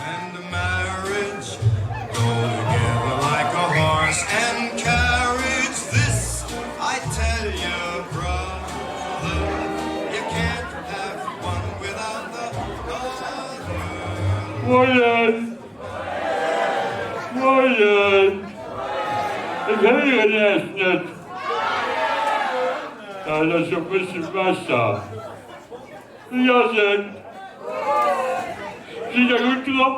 And marriage go together like a horse and carriage. This I tell you, brother, you can't have one without the other. Moien! Moien! Ech héieren Iech net. Dat ass jo e bësse besser. Wéi ass et? Sidd der gutt drop?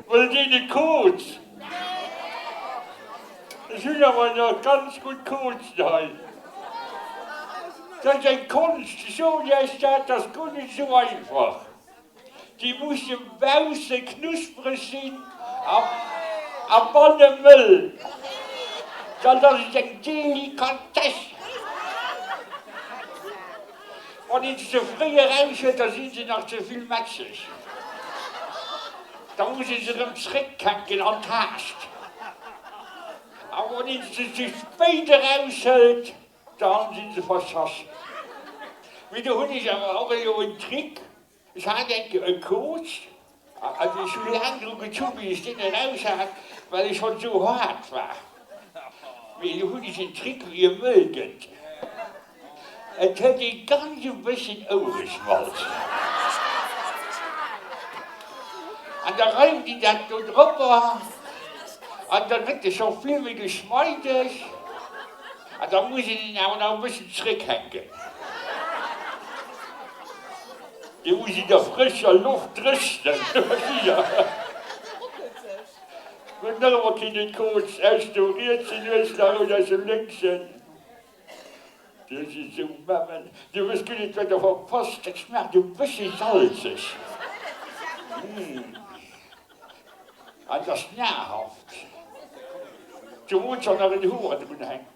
Wëllt een e Coach? Ech hunn awer nach ganz gutt Coachen hei. Dat ass eng Konscht, ech soen Iech dat, dat ass guer net esou einfach. Déi musse bausse knuspreg sinn a banne mëll. Dat ass et eng Delikatess. Wann een se ze fréi eraushuet, da si se nach ze vill mätzeg. Da muss ee se erëm zréckhänken an d'Haascht. A wann een se ze spéit eraushëlt, Dann sinn se verschass. Mee do hunn ech awer och elo en Trick, Ech hat eng Kéier e Coach, also ech hu laang dru gezu bis ech deen eraus hat, well ech schonn esou haart war. Mee elo hunn ech en Trick wéi e mëll gëtt. Et hëlt ee ganz e bësschen Ouereschmalz an da reift een dat do dropper an dann gëtt e scho vill méi geschmeideg. An da muss een en awer nach e bëssen zréckhänken. Dee muss in der frëscher Loft dréchnen, sécher. Huet nach ëmmer keen den Coach aus dem rietsen Nueslach oder aus dem lénksen. Dir sidd esou Mammen, dir wësst guer net wat der verpasst. Dat schmaacht e bëssi salzeg. An et ass nahrhaft, zemools wann nach en Hoer drun hänkt.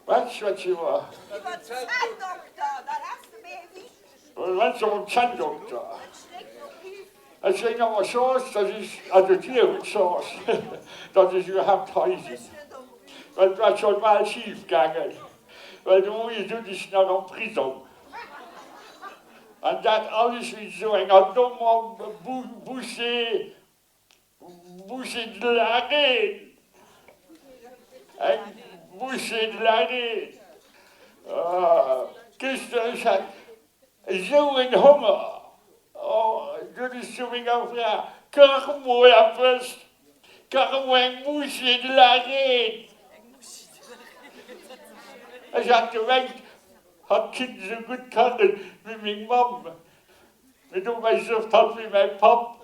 Wat schwätze mer? Wat soll mam Zänndokter? Ech hunn awer Chance, dass ech, also dir hutt Chance, dass ech iwwerhaapt hei sinn, well et war scho bal schif gaangen. Well de Moie sot ech nach am Prisong. An dat alles wéinst esou enger dommer Bouchée, Bouchée de la Reine. Eng Bouchée de la Reine. Ah, gëschter, ech hat esou en Honger. Oh, sot ech zu menger Fra, kach mol eppes. Kach emol eng Bouchée de la Reine. Ech hat gemengt, hatt kinnt esou gutt kachen wéi meng Mamm, mee dobäi sëfft hatt wéi mäi Papp.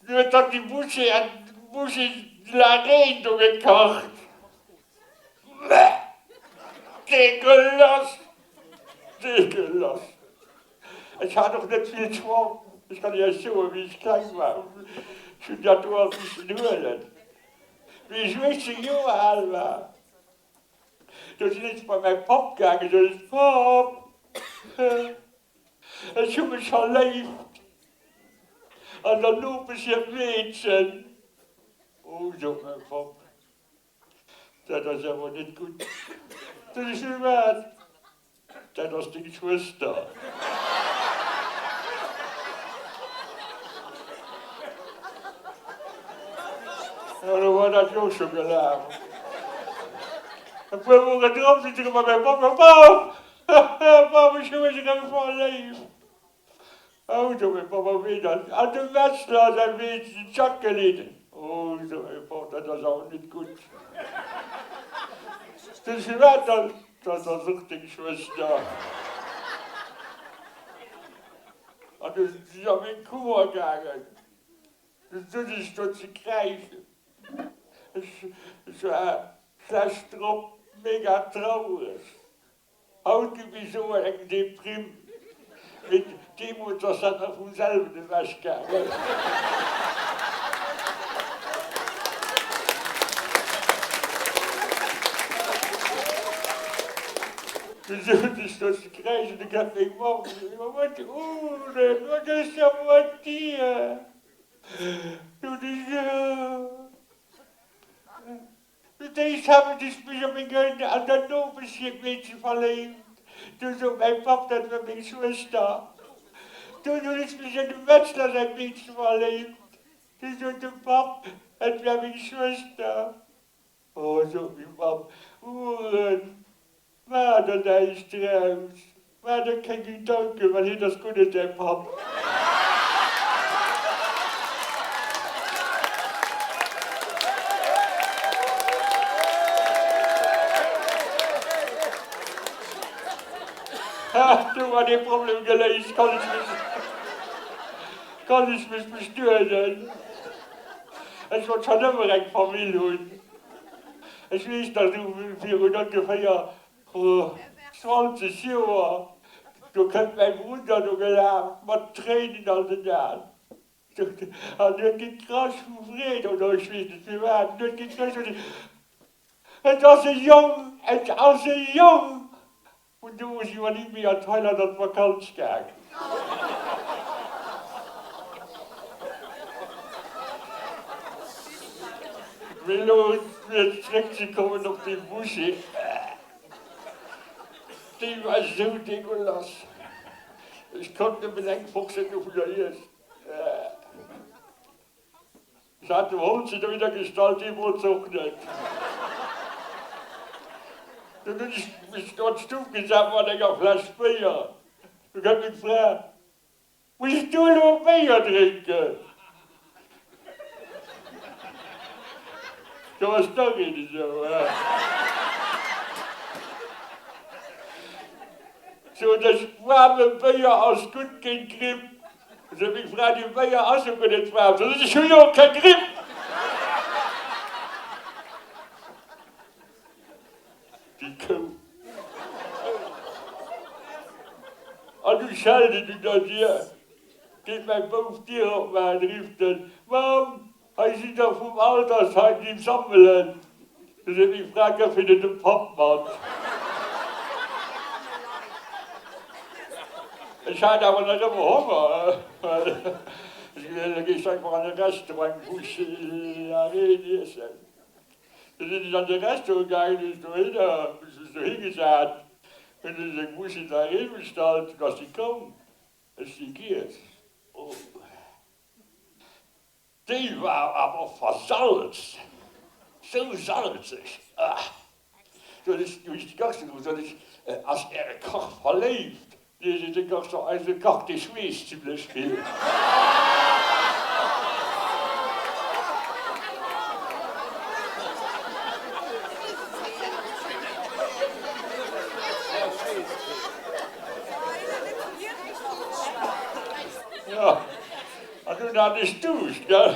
Du huet hatt déi Bouchée an d'Bouchée de la Reine do gekacht. Bäh! Deegelass! Deegelass! Ech hat och net vill Choix, ech kann Iech soen, wéi ech kleng war, ech hunn dat do alt missen huelen. Wéi ech 18 Joer al war, do sinn ech bei mäi Papp gaangen, sot ech, Papp, ech hu mech verléift an der Nopesch hiert Meedchen. Oh, sot mäi Papp, Dat ass awer net gutt. Sot ech, Firwat? Dat ass deng Schwëster. Jo, do war dat jo scho gelaf. E puer Wochen drop sinn se erëm bei mäi Papp, Papp, Papp, ech hu mech erëm verléift. Oh, sot mäi Papp, a ween dann? An de Metzler säi Meedchen, d'Jacqueline. Oh, sot mäi Papp, dat ass awer net gutt. Sot ech, firwat dann? Dat ass och deng Schwëster. An du sinn si a meng Kummer gaangen. Du sot ech do ze kräischen. Ech war schlecht drop, mega traureg. Haut gi mir soen eng Deprimm, mee deemools ass dat nach vum selwen ewech gaangen. Du sot ech do ze kräischen, du kennt meng Mamm, Wat Unen, wat ass da mat dir? Sot ech, Jo. Fir d'éischt hat ech mech op eng an der Nopeschhiert-Meedche verléift. Du sot mäi Papp, dat wär meng Schwëster. Dunn hunn ech mech an dem Metzler säi Meedche verléift. Du sot de Papp, et wär meng Schwëster. Oh, sot meng Mamm, Uren, maach der näischt draus, maach der keng Gedanken, well hien ass guer net däi Papp. Ha, do war dee Problem geléist, kann ech mech, kann ech mech bestueden. Ech wollt schonn ëmmer eng Famill hunn. Ech weess nach, du virun ongeféier 20 Joer, do kënnt mäi Brudder do gelaf mat Tréinen an den Aen an huet gekrasch vu Freed, oder ech weess net firwat, en huet gekrasch an huet gesot, Et ass e Jong, et ass e Jong! Vun do u si mer ni méi an Thailand an d'Vakanz gaangen. Mee elo fir zréckzekommen op déi Bouchée, déi war esou dégueulasse, ech konnt nëmmen eng Forschett dovunner iessen. Ech hat dem Hond se dohinner gestallt, dee wollt se och net. Dunn hunn ech mech do an d'Stuff gesat mat enger Fläsch Béier. Du kënnt meng Fra, Muss du elo Béier drénken? Do ass dach een esou, he? Sot ech, Waarme Béier ass gutt géint d'Gripp. Sot meng Fra, Dee Béier ass jo guer net waarm. Sot ech, Ech hu jo och keng Gripp! Déi Kou. An du schellt et un der Dier. Geet mäi Bouf d'Dier opmaachen, rifft en, Mamm, hei sinn der vum Altersheim, déi sammelen. Du seet meng Fra, Gëff hinnen de Papp mat. Ech hat awer nach ëmmer Honger. Ech gesot, Da gees du einfach an e Restaurant eng Bouchée Areen iessen. Du sinn ech an de Restaurant gaangen, hunn ech dohinner, hunn ech mech dohi gesat, hunn ech eng Bouchée d'Areen bestallt. Dunn ass déi komm, ech si giess. Oh. Déi war awer versalzt, sou salzeg, ah! Du hunn ech, du hunn ech de Garçon geruff, sot ech, Ass Äre Kach verléift? Nee, seet de Garçon, eise Kach, dee schweesst zimlech vill. Jo. An dunn hat ech Duuscht, gell.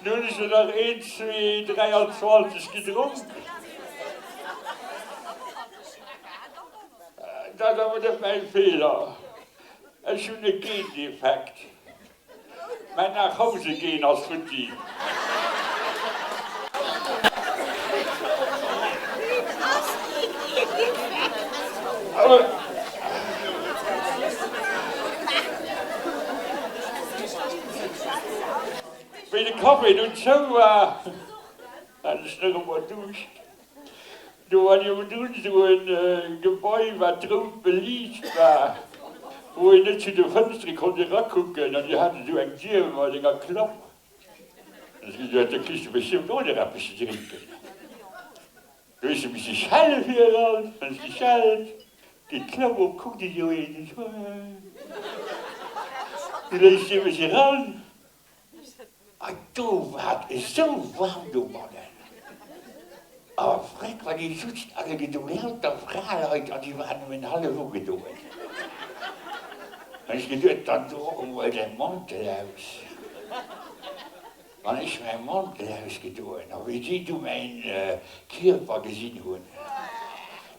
Dunn hunn ech der nach een, zwee, 23 gedronk. Dat ass awer net mäi Feeler. Ech hunn e Gendefekt. Mäin Nach-Hause-Gen ass futti. Wéi de Café dunn zou war, hat ech nach emol Duuscht. Do war niewendrun esou e Gebai, wat rout beliicht war, wou een net zu de Fënstere konnt erakucken, an déi haten esou eng Dier mat enger Klapp. Ech hu gesot, Do kriss de bestëmmt och nach eppes ze drénken. Do hues de misse schelle fir eran. Hunn ech geschellt, geet d'Klapp op, kuckt esou een, Du léisst dee mech eran. An do war et esou waarm dobannen. A freck, wat ee sutzt allegedo, lauter Fraleit, an déi waren nëmmen hallef ugedoen. Hunn ech geduet, dann dro emol däi Mantel aus. An ech mäi Mantel ausgedoen, a wéi si du mäin Kierper gesinn hunn,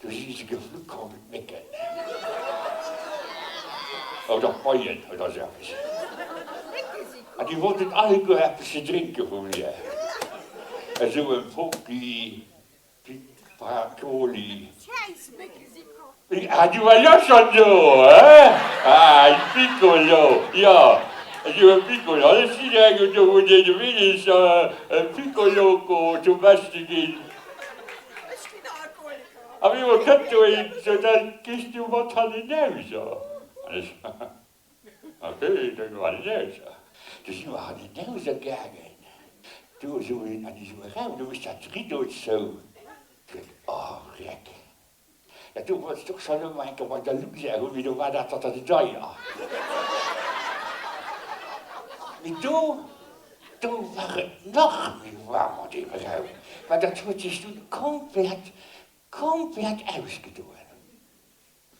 du si se geflu komm wéi d'Mécken. Oder d'Beien oder esou eppes. An déi wollten alleguer eppes ze drénke vu mir, esou e Poki Pippakoli. Ah, du war jo schonn do, he? Ah, il piccolo, jo. Esou e Piccolo, alles jidderengem do wou dee Willis e Piccoloco zum Beschte ginn. A wéi emol kënnt do een, sot dat, gees du mat hannenauser? An ech, Ok, da gi mer hannenauser. Du si mer hannenauser gaangen, do esou een an esou e Raum, do muss dat Rideau zou. Sot, Oh Reck, Dat do wollts de och schon ëmmer eng Kéier bei der Luxair hunn, mee do war dat der ze deier. Mee do, do war et nach méi waarm an deem Raum, well dat huet sech dunn komplett, komplett ausgedoen,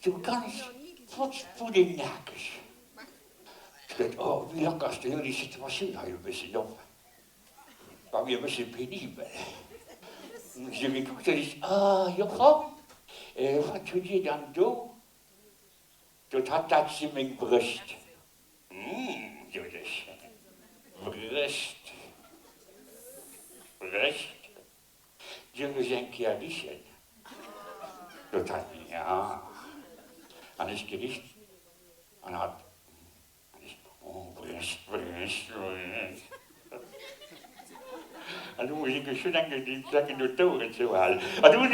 sou ganz potzbuddenakeg. Ech geduet, oh, wéi lackers de elo déi Situatioun hei e bëssen op? War mir e bësse penibel. Hunn se gekuckt an ech, Ah, Joffer, wat hutt Dir dann do? Sot hatt, Dat si meng Brëscht. Hm, sot ech, Brëscht, Brëscht, dierf ech eng Kéier richen? Sot hatt, Ja. An ech gericht an hatt, An du muss ech geschwënn enke déi Klengen do d'Oueren zouhalen. An du hunn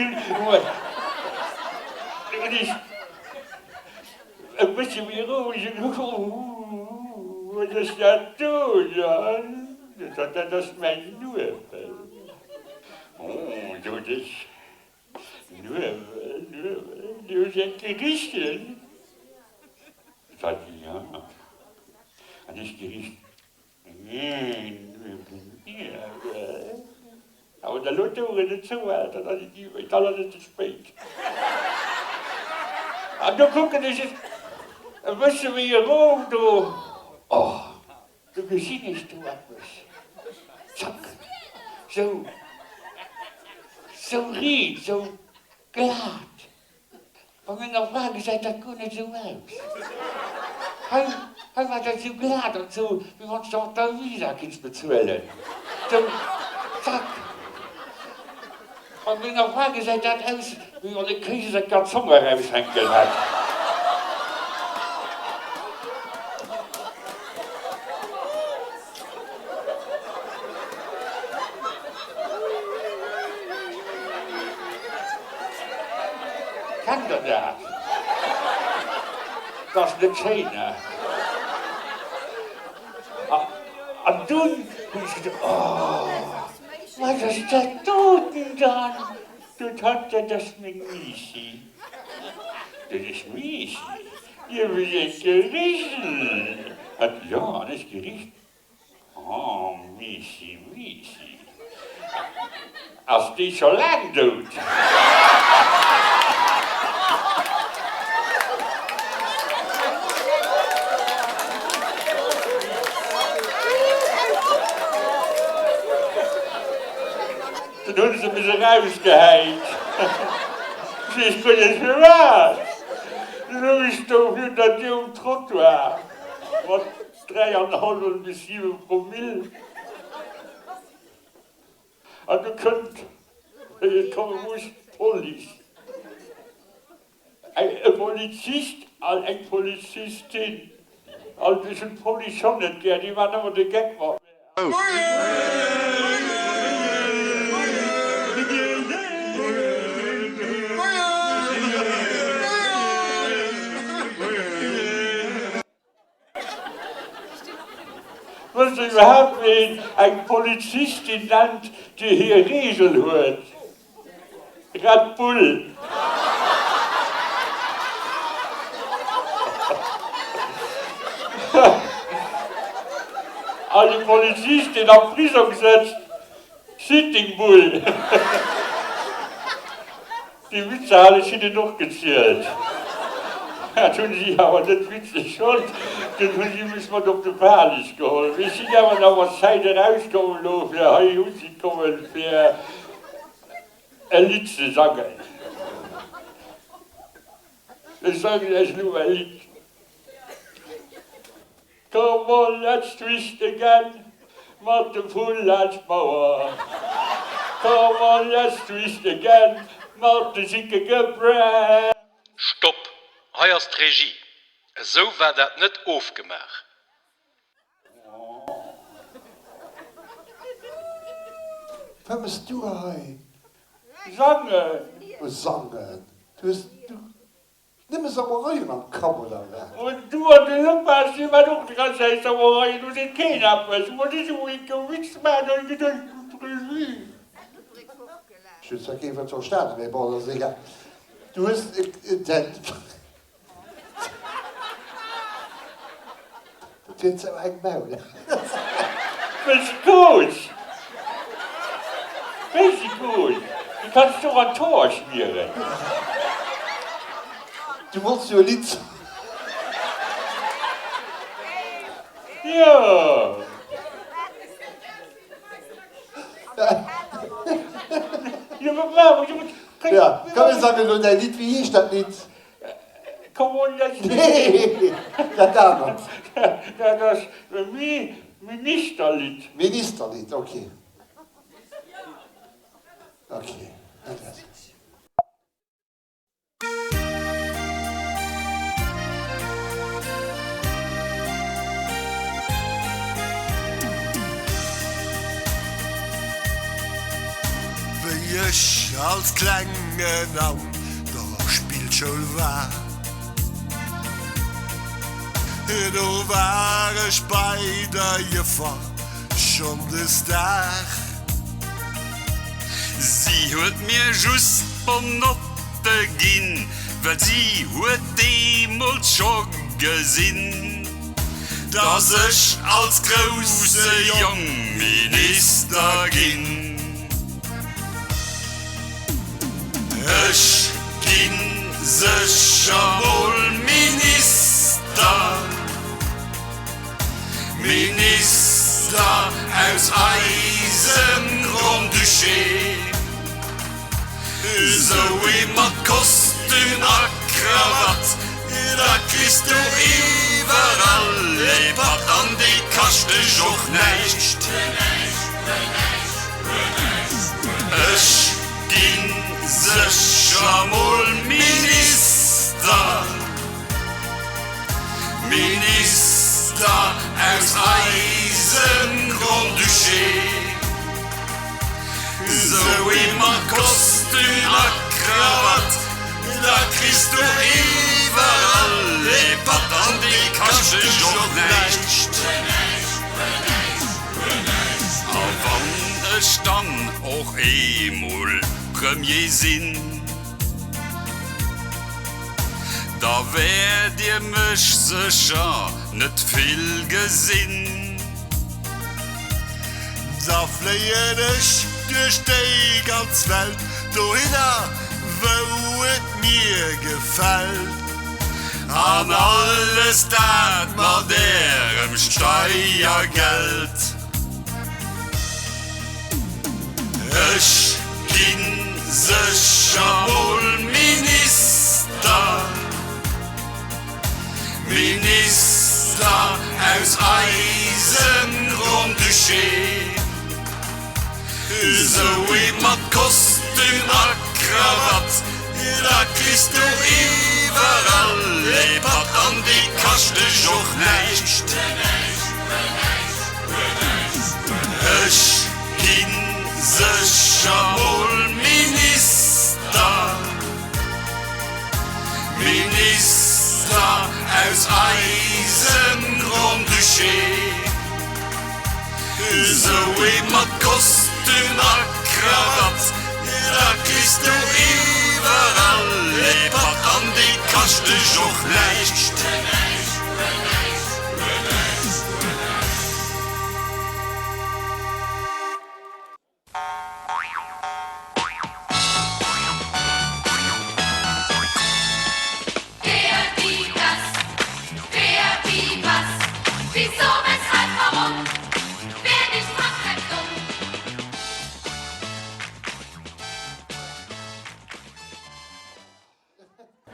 ech e bësse méi roueg Wat ass dat do dann? Dat ass mäin Nuebel. Oh, sot ech, Nuebel, Nuebel, du hues eng gerichen. Sot ja. An ech gericht, Nuebel. Awer da lo d'Oueren net zouhalen, dann ass et ni méi, dann ass et ze spéit. An do kucken ech e bësse méi erof do, oh, do gesinn ech do eppes, zack, sou, sou riit, sou glat. Bei menger Fra gesäit dat guer net esou aus. Hei, hei war dat esou glat an esou, wéi wann s de mat der Visa kinns bezuelen. Sou, zack. Bei menger Fra gesäit dat aus, wéi wann e Kéisesack der Zong eraushänken hätt. Kennt der dat? Dat ass net schéin, ne? An dunn hunn ech geduecht, Oh, wat ass dat doten dann? Sot hatt, Dat ass meng Miischi. Sot ech, Miischi, dir hutt eng gerissen? Hatt, Jo, an ech gericht. Oh, Miischi, Miischi, ass déi scho laang dout? Dunn hunn se mech erausgehäit. Ech weess guer net firwat. Du louch ech do virun der Dier um Trottoir mat 3 an hallwem bis 7 Promille. An du kënnt, wéi et komme muss, d'Police. E Polizist an eng Polizistin. Also ech hunn d'Police schonn net gär, déi maachen ëmmer de Geck mat mär. Wësst Der iwwerhaapt wéi een eng Polizistin nennt, déi hir Reegel huet? Red Bull. An e Polizist, deen am Prisong sëtzt? Sitting Bull. Déi Witzer hat ech hinnen och gezielt. Dat hunn si awer net witzeg fonnt. Dunn hu si mech mat op de Palis geholl. Mir sinn awer nach mat Zäit erauskomm elo fir hei unzekommen, fir e Lidd ze sangen. Ech sangen iech elo e Lidd. Come on, let's twist again mat dem Vull laanscht d'Mauer. Come on, let's twist again mat de Sicke gebrennt. Stopp! Hei ass d'Regie. Esou war dat net ofgemaach. Wat mëss du hei? Sangen! Oh, sangen? Du hues nëmme Sauereien am Kapp, oder wat? Und du an de Lukas, dir maacht och déi ganz Zäit Sauereien, do seet keen eppes. Muss ech emol een Witz maachen, da gëtt ech Regie. Ech hunn zwar kee Wuert verstanen, mee bon, dat ass egal. Du hues dat huet sou eng Maul. Wéi si koos? Wéi si koos? Déi kanns du och an d'Hoer schmieren. Du wollts jo e Lidd sangen. Jo. Ja, komm mir sangen elo däi Lidd. Wéi heescht dat Lidd? Nee, dat anert. Dat ass Ministerlidd. Ministerlidd, okay. Okay. Wéi ech als Klengen an der Spillschoul war, do war ech bei der Jëffer schonn de Star. Si huet mir just d'Bonnotte ginn, well si huet deemools scho gesinn, dass ech als grousse Jong Minister ginn. Ech ginn sécher mol Minister. Minister aus eisem Grand-Duché, sou ee mat Kostüm a Krawatt, da kriss du iwwerall ee Patt an dee kascht dech och näischt. Ech ginn sécher mol Minister. Minister aus eisem Grand-Duché, sou ee mat Kostüm a Krawatt, da kriss du iwwerall ee Patt an dee kascht dech och näischt. A wann ech dann och eemol Premier sinn. Da wäert dir mech sécher net vill gesinn. Da fléien ech duerch déi ganz Welt, dohinner wou et mir gefält. An alles dat mat ärem Steiergeld. Ech ginn sécher mol Minister, Minister aus eisem Grand-Duché, sou ee mat Kostüm a Krawatt, da kriss du iwwerall ee Patt an dee kascht dech och näischt. Ech ginn sécher mol Minister, Minister aus eisem Grand-Duché, sou ee mat Kostüm a Krawatt, da kriss du iwwerall ee Patt an dee kascht dech och näischt. Wer wie das, wer wie was, wieso, weshalb, warum, wer nicht fragt, bleibt dumm.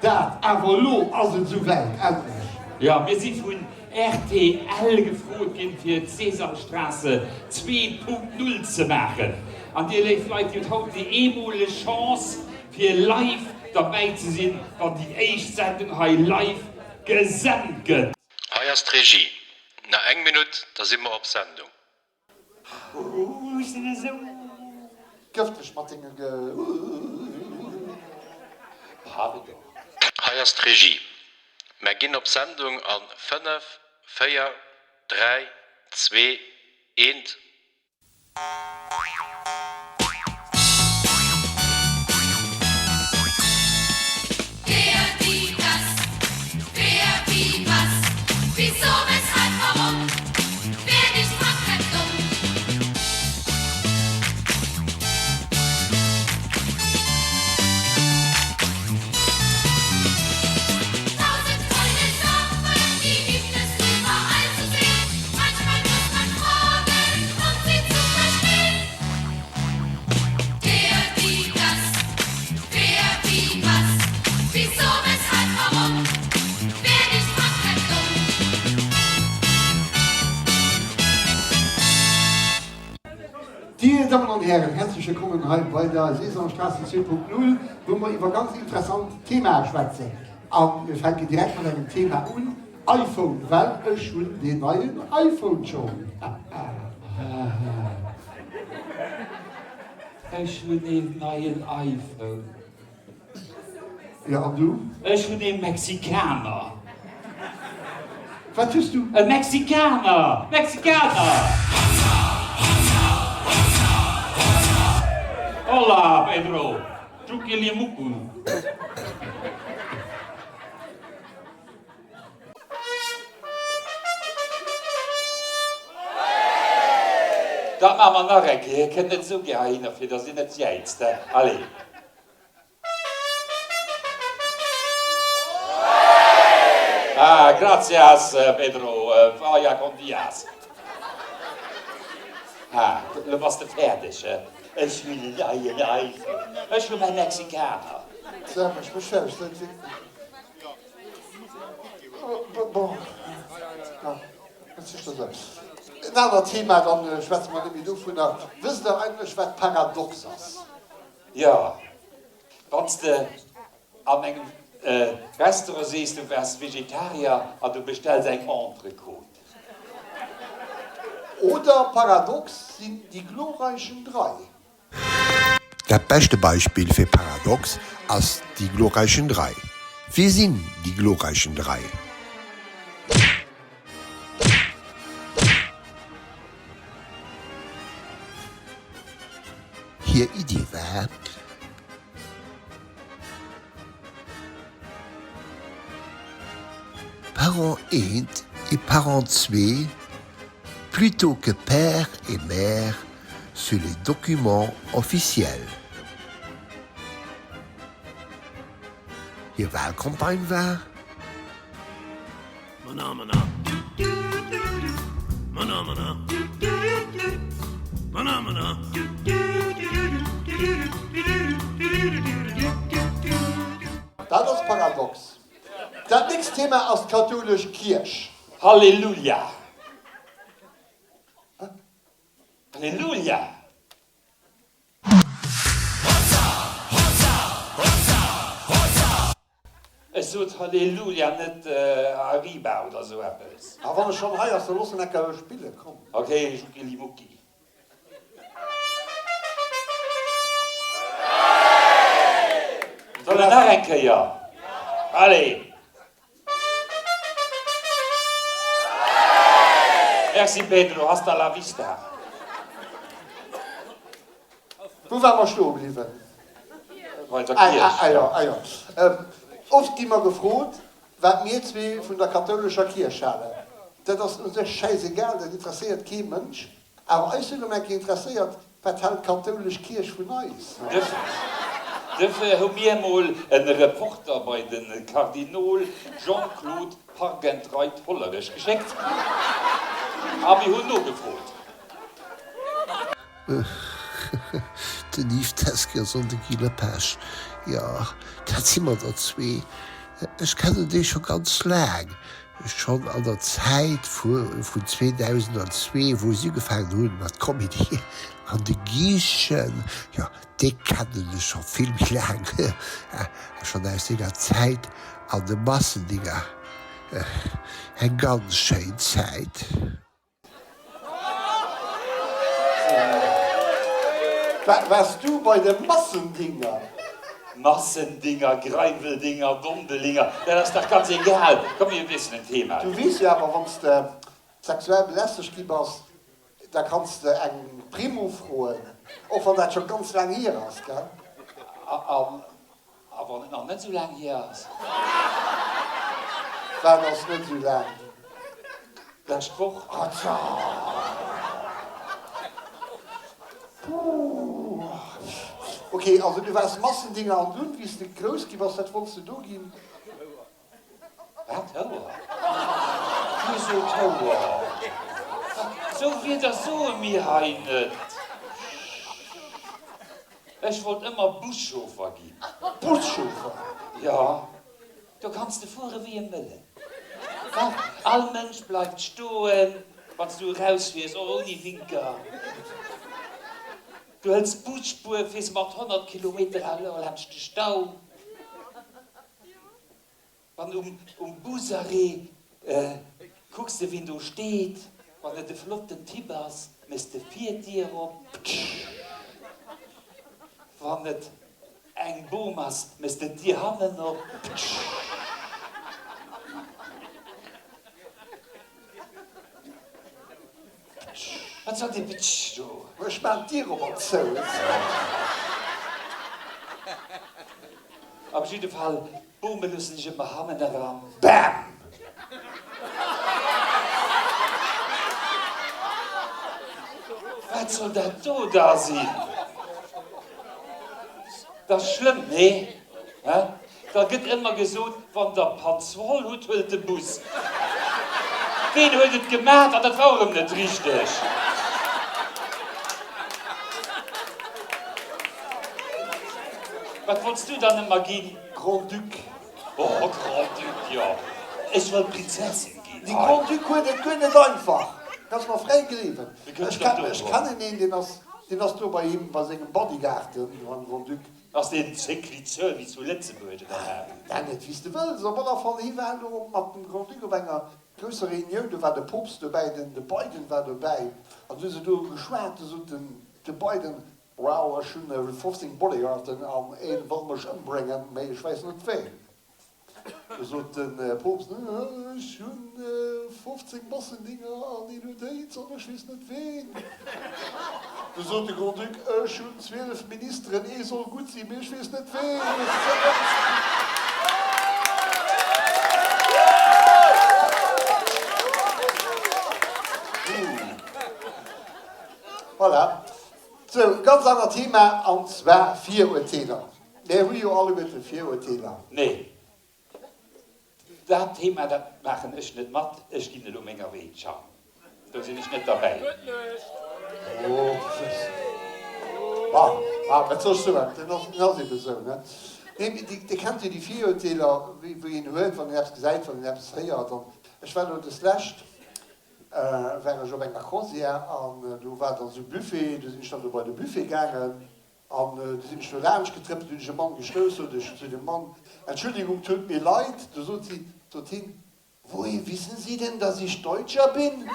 Dat awer elo ass et esou wäit, endlech! Jo, mir si vun rtl gefrot ginn, fir d'Sesamstraße 2.0 ze maachen. An dir, léif Leit, dir hutt haut déi eemoleg Chance, fir live derbäi ze sinn, wann déi éischt Sendung hei live gesent gëtt. Hei ass d'Regie. Nach eng Minutt, da si mer op Sendung. Ooh, ech sinn esou. Gëfteg mat denge Ge. Pardon. Hei ass d'Regie. Mär ginn op Sendung an 5, 4, 3, 2, 1. Wer wie das, wer wie was, wieso, weshalb, warum, wer nicht fragt, bleibt dumm. Tausend tolle Sachen, die gibt es überall zu sehen. Manchmal muss man fragen, um sie zu verstehen. Wer wie das, wer wie was, wieso, weshalb, warum, wer nicht fragt, bleibt dumm. Dir Dammen an Hären, häerzlech wëllkommen hei bei der Sesamstraße 2.0, wou mer iwwer ganz interessant Themae schwätzen. A mir fänken direkt mat engem Thema un, iPhone, well ech hunn deen neien iPhone schonn. Ech hunn een neien iPhone. Jo, an du? Ech hunn ee Mexikaner. Wat hues du? E Mexikaner! Mexikaner! Hola, Pedro! Tschukilimuku! Dat maache mer nach eng Kéier. Hie kënnt net esou gär heihinner, fir datt dir net jäizt. Allez! Ah, gracias, Pedro, vaya con Dias. Ah, lo bass de fäerdeg, he? Ech hunn en neien iPhone. Ech hu mäi Mexikaner. Sam, ech mech fäerdeg. Bon, ja, wat soll ech da soen? En anert Thema, dann schwätze mer net méi dovunner. Wësst Der eigentlech, wat paradox ass? Jo, wann s de an engem Restaurant sees, du wars Vegetarier an du bestells eng Entrecôte. Oder paradox sinn Die glorreichen Drei. Dat beschte Beispill fir paradox ass Die glorreichen Drei. Wie sinn Die glorreichen Drei? Hir Iddi war, Parent eent et Parent zwee plutôt que père et mère sur les documents officiels. Hir Wahlcampagne war. Dat ass paradox. Dat nächst Thema ass d'kathoulesch Kierch. Halleluja! Halleluja! Ech sot Halleluja, net Arriba oder sou eppes. A wann e schonn hei ass, da looss en enker spillen, komm. Ok, Juckelimucki. Soll en nach eng Kéier? Allez! Merci Pedro, hasta la vista. Wou ware mer stoe bliwwen? Bei der Kierch. Ah jo, ah jo. Oft gi mer gefrot, wat mir zwee vun der kathoulescher Kierch halen. Dat ass u sech schäisegal, dat interesséiert kee Mënsch. Awer eis huet erëm eng Kéier interesséiert, Wat hält d'kathoulesch Kierch vun eis? Dofir hu mir emol e Reporter bei de Kardinol Jean-Claude Pargentreit Hollerech geschéckt a mir hunn nogefrot. Den Yves Teskens an de Guy Lepage, jo, dat si mer der zwee. Ech kennen déi scho ganz laang, schonn an der Zäit vun 2002, wou si ugefaangen hunn mat Comedy. An de Guychen, jo, dee kennen ech scho vill méi laang, schonn aus senger Zäit an de Massendinger. Eng ganz schéin Zäit. Waars du bei de Massendinger? Massendinger, Greiweldinger, Dondelinger, dat ass dach ganz egal. Komm mir wiesselen d'Thema. Du weess jo awer, wann s de sexuell belästegt gi bass, da kanns de eng Primm ufroen, och wann dat scho ganz laang hier ass, gell? A wann et nach net esou laang hier ass? Wat ass net esou laang? D'lescht Woch. Atja! Puh. Ok, also du waars Massendinger an dunn, wéi s de grouss gi bass, wat wollts de do ginn? Wat? Houer? Dir sot Houer? Sou Wierder soe mir hei net. Ech wollt ëmmer Buschauffer ginn. Buschauffer? Jo, do kanns de fuere wéi e Mëllen. Wat? All Mënsch bleift stoen, wann s du erausfiers, och ouni Winker. Du hëls d'Busspuer, fiers mat 100 Kilometer à l'heure laanscht de Stau. Wann um um Busarrêt kucks de wien do steet, wann et e flotten Typ ass, méchs de vir d'Dier op, ptsch, wann et eng Bom ass, méchs de d'Dier hannen op, ptsch. Wat soll dee Ptsch do? Ech maan d'Dier op an zou. Op jidde Fall, d'Bome loossen sech ëmmer hannen eran. Bam! Wat soll dat do da sinn? Dat ass schlëmm, nee? Hä? Da gëtt ëmmer gesot, wann der Panzwoll hutt, huelt de Bus. Ween huet et gemat? An dat war erëm net richteg. Wat wollts du dann ëmmer ginn? Grand-Duc. Oh, Grand-Duc, jo. Ech wollt Prinzessin ginn. De Grand-Duc huet et guer net einfach. Kanns mer fräi gleewen. Ech kennen een, deen ass, deen ass do bei him, bei sengem Bodyguard, beim Grand-Duc. Ass deen Séclitzeul wéi zu Lëtzebuerg oder wat? Nenn et wéi s de wëlls. Op alle Fall, hie war elo mat dem Grand-Duc op enger grousser Reunioun, do war de Poopst dobäi, den de Biden war dobäi, an du hu se do geschwat, du sot den de Biden, Wow, ech hunn 15 Bodyguarden an een wëll mech ëmbréngen, mee ech wäiss net ween. Du sot de Poopst, Ech hunn 15 Massendinger an een huet Aids an ech weess net ween. Du sot de Grand-Duc, Ech hunn 12 Ministeren, ee soll gutt sinn, mee ech weess net ween. Voilà. Sou, ganz anert Thema, an zwar Virurteeler. Mär hu jo alleguerte Virurteeler. Nee, dat Thema, dat maachen ech net mat. Ech ginn elo menger Wee. Ciao. Do sinn ech net derbäi. Oh, Bon, wat soll ech soen, dat ass eben esou, ne? Nee, mee Dir kennt jo déi Virurteeler, wéi een huet, wann een eppes gesäit, wann een eppes héiert. An ech war elo deslescht, war ech op enger Croisière an do war dann esou Buffet, du sinn ech dann do bei de Buffet gaangen An du sinn ech do laanscht getrëppelt, hunn ech e Mann gestouss, sot ech zu dem Mann, Entschuldigung, tut mir leid. Du sot si, sot hien, Woher wissen Sie denn, dass ich Deutscher bin?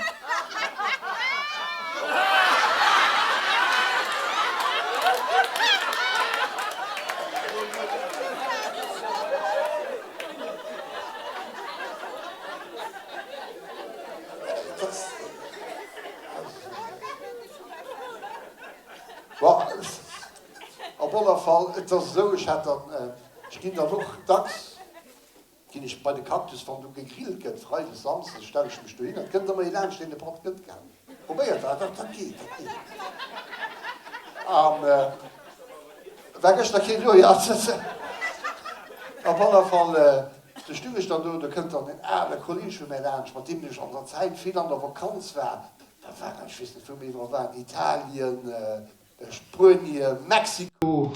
Bon, op alle Fall, et ass esou, ech hat dann, ech ginn dann och dacks, ginn ech bei de Cactus, wann do gegrillt gëtt, freides, samsdes, stelle ech mech dohinner, et kënnt ëmmer ee laanscht, deen de Patt gëtt gell. Probéiert dat, dat geet, dat geet. An war gëschter keen do, jo. Op alle Fall, du stung ech dann do, do kënnt dann en ale Kolleeg vu mär laanscht, mat deem ech an der Zäit vill an der Vakanz war, Da waren, ech weess net wou mir iwwerall waren, Italien, Spuenien, Mexiko.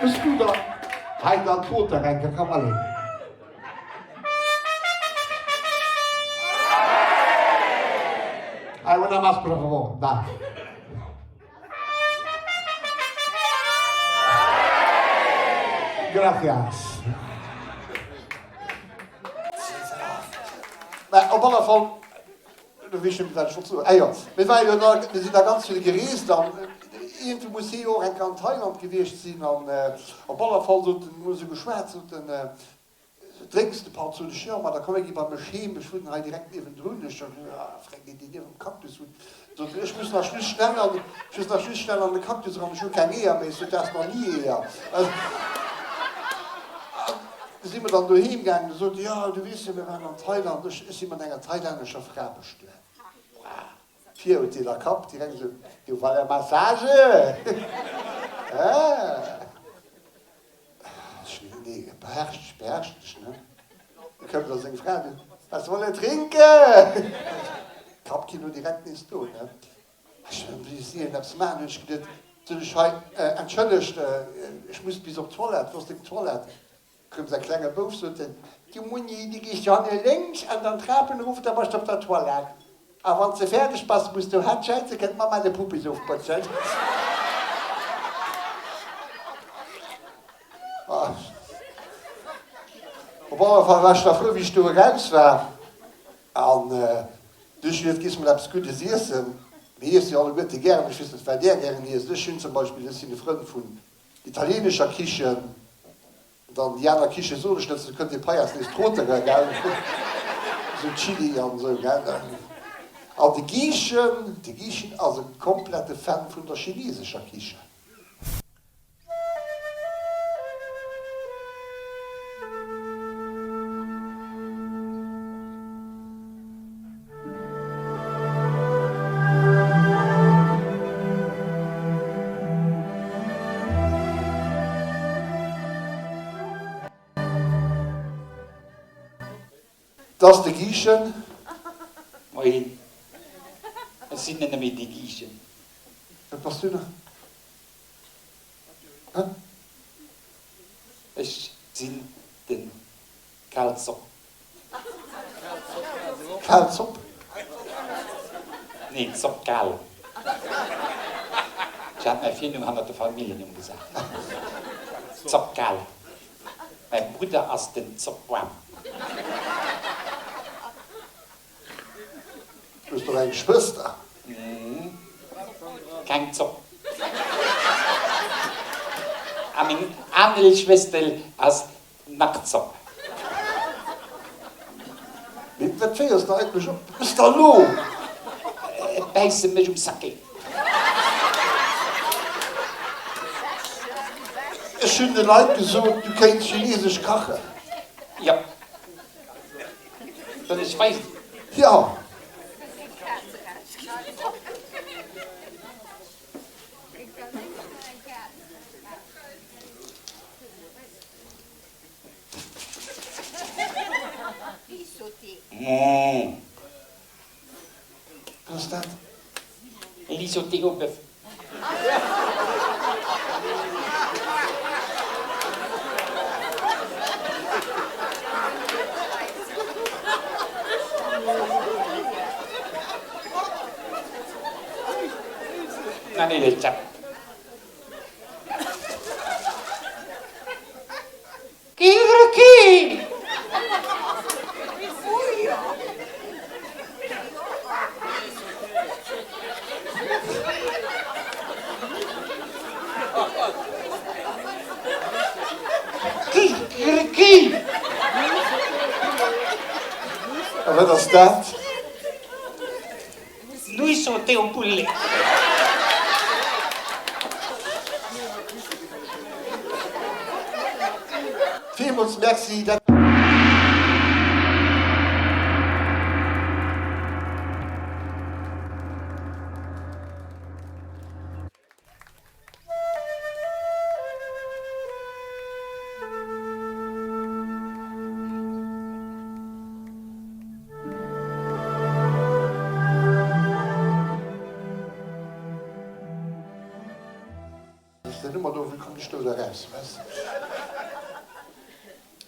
Bist du da hei dann d'Roter enker komm allez. Ay, una más por favor, va. Gracias. Mä op alle Fall, elo weess ech net méi, wat ech wollt soen. Ah jo, mir ware jo da, mir sinn da ganz vill gereest an iergendwou muss hie jo och eng Kéier an Thailand gewiescht sinn an op alle Fall sot en, hu mer esou geschwat, sot en, Drénks de Patt? Sot ech, jo, ma da komm mir gi bei mech heem, ech wunnen hei direkt niewendrun. Ech sot, jo, freng deen, deen niewent dem Cactus wunnt. Sot en, ech muss nach just schnell an, ech muss nach just schnell an de Cactus eran, ech hu keng Eeër méi. Ech sot, du has nach ni Eeër. An du si mer dann doheem gaangen, du sot e, jo, du weess jo, mir waren an Thailand, ech, ech si mat enger thailännescher Fra bestuet. Wow! Virurteeler Kapp, direkt esou, du voilà Massage! Ah! Nee, beherrsch dech, beherrsch dech, ne? Du kënns a seng Fra dunn, Was wolle trinken? Kappkino direkt nees do, ne? Ech hunn wéi si en eppes maachen, hunn ech geduet, sot ech, hei, entschëllegt, ech muss bis op d'Toilette, wou ass deng Toilette? Koum säi klenge Bouf, sot en, Du Munni, du gees jo hanne lénks an dann d'Trapen erof, da bass de op der Toilette. A wann s de fäerdeg bass, muss du hatt schäize, kënnt d'Mamma de Puppis ofbotzen. Op alle Fall war ech da frou, wéi ech do eraus war. An du ech geduet, gees mol eppes Guddes iessen. Mir iesse jo alleguerte gären, ech weess net, wat där gären iesst. Ech hunn zum Beispill, ech sinn e Frënd vun italienescher Kichen. Dann déi aner Kiche soen ech net, soss kënnt dee Paias nees trotere, gell, esou Chili an esou, gell. An de Giischen, de Giischen ass e komplette Fan vun der chinesescher Kichen. 't ass de Giischen. Moien, ech sinn net méi de Giischen. Wat bass du nach? Hä? Ech sinn de Kalzopp. Kal Zopp? Nee, Zopp kal. Ech hat mäi Virnumm hannert de Familljennumm gesat. Zopp kal. Mäi Brudder ass den Zopp waarm. Du hues doch eng Schwëster? Keng Zopp. A meng anel Schwëstel ass Nackzopp. Mee wat féiers de eigentlech op? Wat méchs de elo? Et bäisse mech um Sackel. Ech hunn de Leit gesot, du kéints chinesesch kachen. Jo. Soll ech weisen? Jo. Wat ass dat? Risotto au boeuf. Vanillezepp. Kikeriki! Kikeriki! A wat ass dat? Nuisauté au poulet. Villmools Merci, dat. Ass den Nummer do? Wéi kommen ech do da raus? Wes?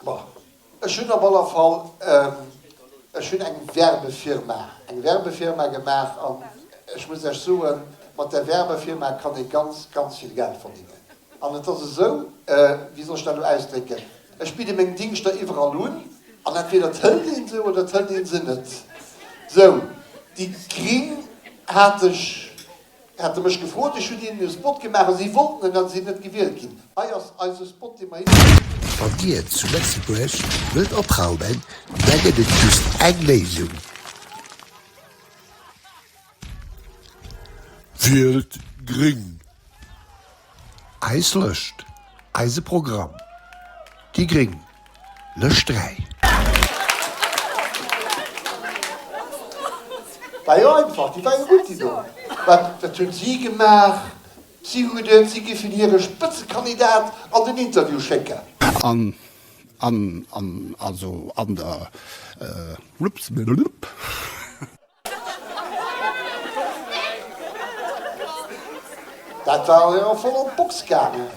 Bon, ech hunn op aller Fall, ech hunn eng Werbefirma, eng Werbefirma gemaach an ech muss Iech soen, mat där Werbefirma kann ee ganz, ganz vill Geld verdingen. An et ass esou, wéi soll ech dat elo ausdrécken, ech bidde meng Dingschter iwwerall un. An entweder et hëlt een se oder et hëlt een se net. Sou, déi Gring hat ech, hate mech gefrot, ech hunn hinnen e Spot gemaach a si wollten en a sinn net gewielt ginn. Hei ass eise Spot, dee mer hinnen. Wann Dir zu Lëtzebuerg wëllt opraumen, da gëtt et just eng Léisung. Wielt gréng! Eis Lëscht, eise Programm, déi gréng, Lëscht 3. War jo einfach, déi war jo gutt déi do. Wat, wat hunn si gemaach? Si hu geduet, si giffen hire Spëtzekandidat an den Interview schécken. An, an, an, also an der, ups. Dat war jo voll an d'Box gaangen.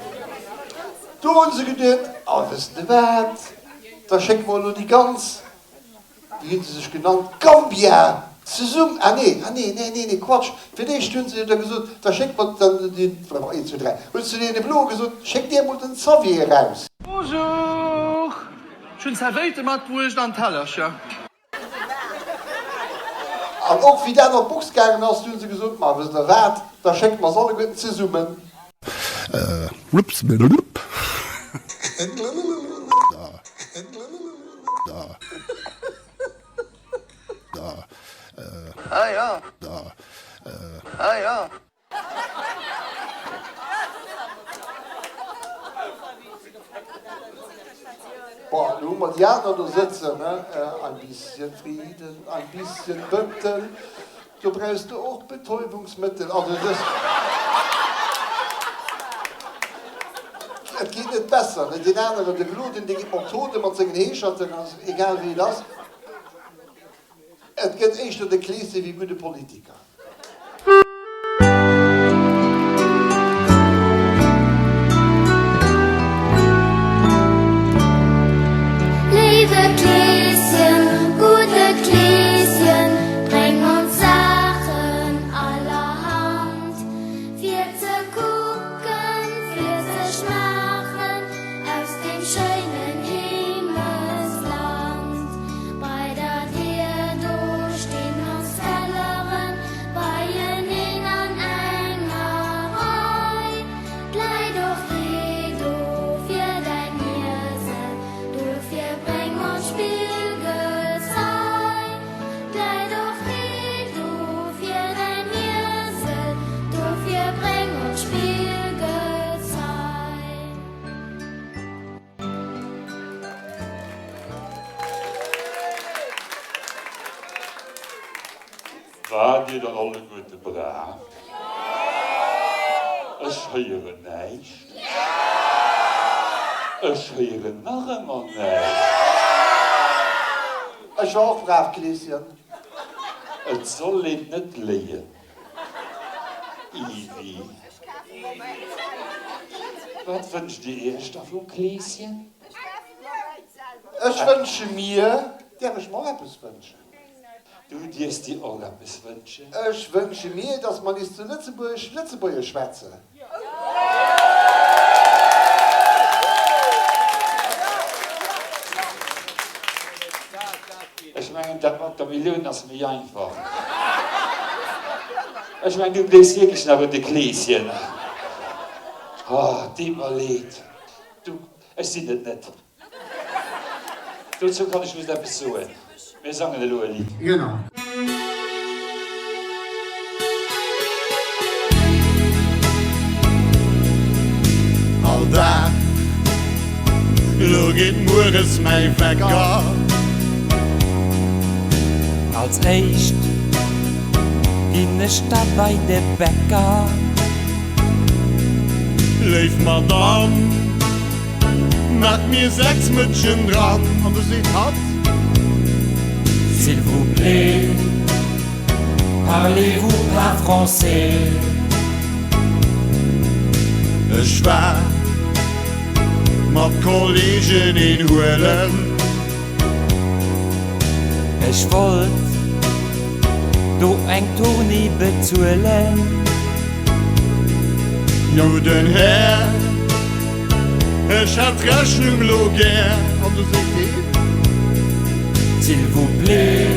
Do hu se geduet, A wësst de wat, da schécke mer elo déi ganz, wéi hu se sech genannt, Gambia zesumm, ah nee, ah nee, nee, nee, nee, Quatsch, fir d'éischt hu se jo da gesot, da schécke mer dann déi, een, zwee, dräi, hu se zu deene Bloe gesot, schéckt dir emol den Xavier eraus. Bonjour! Ech hunn Zerwéite matbruecht an Tellercher. An och wéi dat an d'Box gaangen ass, du hu se gesot, Ma wësst Der wat, da schécke mer se alleguerten zesummen. Bon, elo hu mer déi aner do sëtzen, ne? Ein bisschen Frieden, ein bisschen Bëttel, do brauchs de och Betäubungsmëttel. Also dës, et geet net besser, ne? Deen aneren, de Gloden, dee geet mat Toten, mat sengen Heescherten, also egal wéi et ass, et gëtt éischter de Kleeschen wéi gudde Politiker. Léiwe Kleeschen, gudde Kleeschen, bréng ons Saachen allerhand, fir ze kucken, fir ze schmaachen aus deem schéinen Heemechtsland. Bei der Dier do stinn ons Telleren beieneen an enger Rei. D'Leit och jee do fir däin Iesel, dofir bréng ons Spillgezei. D'Leit och jee do fir däin Iesel, dofir bréng ons Spillgezei. Waart Dir dann alleguerte brav? Ech héieren näischt. Ech héieren nach ëmmer näischt. Ech war och brav, Kleeschen. Et soll een net léien. Yvi, Wat wënscht Dir Iech da vum Kleeschen? Ech wënsche mir. Däerf ech mer och eppes wënschen? Du dierfs dir och eppes wënschen. Ech wënsche mir, dass mer nees zu Lëtzebuerg Lëtzebuergesch schwätzen. Ech mengen, dat mat der Millioun ass méi einfach. Ech mengen, du gleefs wierklech nach un de Kleeschen. Oh, et deet mer leed. Du, ech sinn et net. Dozou kann ech just eppes soen, Mir sangen elo e Lidd. Genau. All Dag, lo geet mueres mäi Wecker. Als éischt ginn ech da bei de Bäcker. Léif Madamm. Mat mir 6 Mëtschen dran. An du seet hatt. S'il vous plaît, parlez-vous pas français? Ech war mat Kollegen een huelen. Ech wollt do eng Tournée bezuelen. Jo den Här, ech hätt d'Rechnung lo gär. An du seet deen. S'il vous plaît,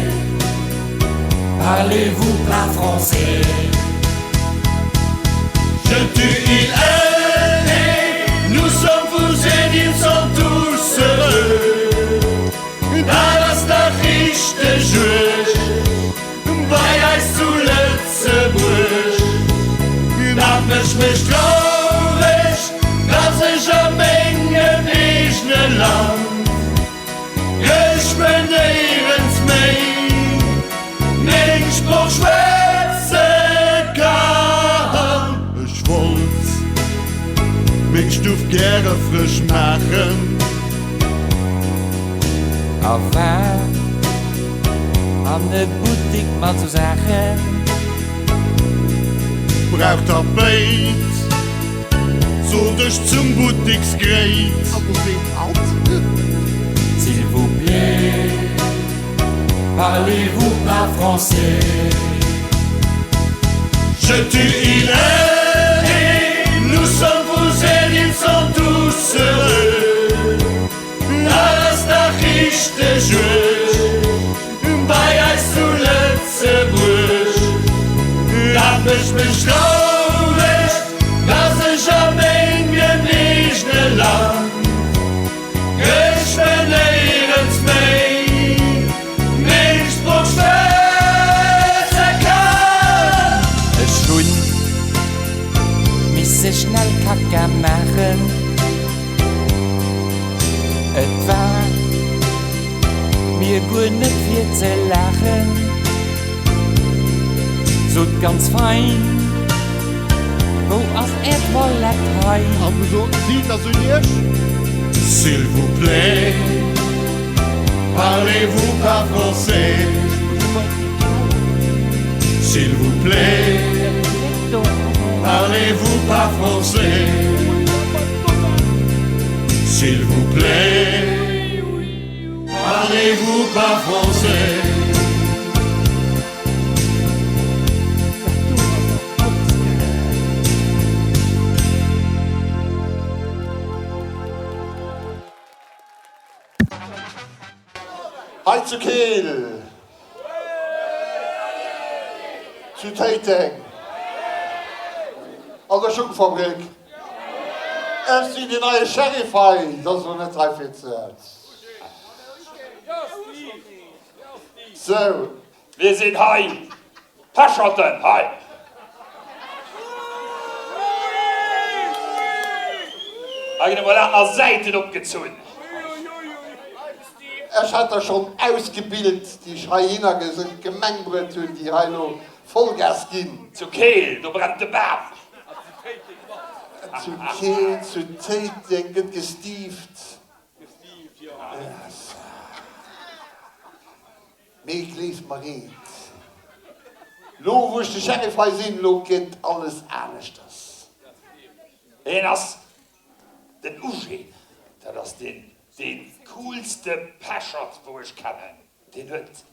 parlez-vous pas français? Je tu, il, elle et nous sommes vous et ils sont tous heureux. Dat ass dach richteg uerg bei eis zu Lëtzebuerg. Dat mécht mech traureg, dass ech a mengem eegene Land geschwë néierens méi meng Sproch schwätze kann. Ech wollt meng Stuff gäre frësch maachen. A war an de Buttik mat sou Saachen. Brauch Tapéit, sot ech zum Buttiksgréit. S'il vous plaît, parlez-vous pas français? Je tu, il, elle et nous sommes vous et ils sont tous heureux. Dat ass dach richteg uerg bei eis zu Lëtzebuerg. Dat mécht mech traureg, dass ech a mengem eegene Land geschwë néierens méi meng Sprooch schwätze kann. Ech hunn misse schnell Kacka maachen. Et war mir guer net fir ze laachen, sot ganz fein, Wou ass är Toilette hei? An du soten si, Et ass un iech. S'il vous plaît, parlez-vous pas français? S'il vous plaît, parlez-vous pas français? S'il vous plaît, parlez-vous pas français? Hei zu Keel, zu Téiteng, an der Schungfabrik. Ech sinn deen neie Sheriff hei, dat ass elo net hei fir ze. Sou. Mir sinn hei Pecherten hei. Hei ginn emol aner Säiten opgezunn. Ech hat der schonn ausgebilt, déi ech heihinner Gemeng bruet hunn, déi hei elo Vollgas ginn. Zu Keel, do brennt de Bam. Zu Keel, zu Téiteng gëtt gestiift. Mee gleef mer eent, lo wou ech de Sheriff hei sinn, lo gëtt alles aneschters. Hien ass den Ugin, dat ass deen dee coolste Pechert wou ech kennen. Deen huet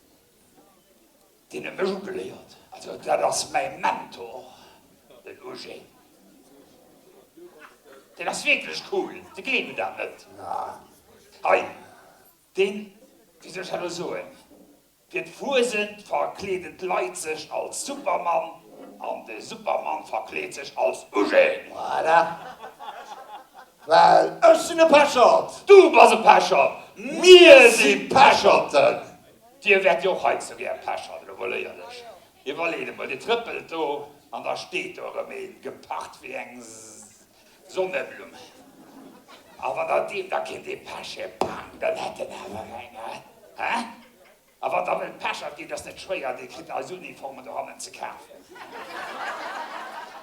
deen huet mech ugeléiert, also dat ass mäi Mentor, den Ugin. Deen ass wierklech cool, se gleewen dat net. Hei. Deen, wéi soll ech dat elo soen, fir d'Fuesent verkleeden d'Leit sech als Supermann an de Supermann verkleet sech als Eugène. Voilà. Well ech sinn e Pechert! Du bass e Pechert! Mir si Pecherten! Dir wäert jo och heiansdo gär Pechert, elo mol éierlech. Iwwerleet emol, Dir trëppelt do an da steet do erëm een, geparkt wéi eng. Sonneblumm, A wann der deem da kinnt ee peche, pang, dann hätt en awer eng, hä? A wann der wëllt pechert ginn, dat ass net schwéier, dir kritt eis Uniformen dohannen ze kafen.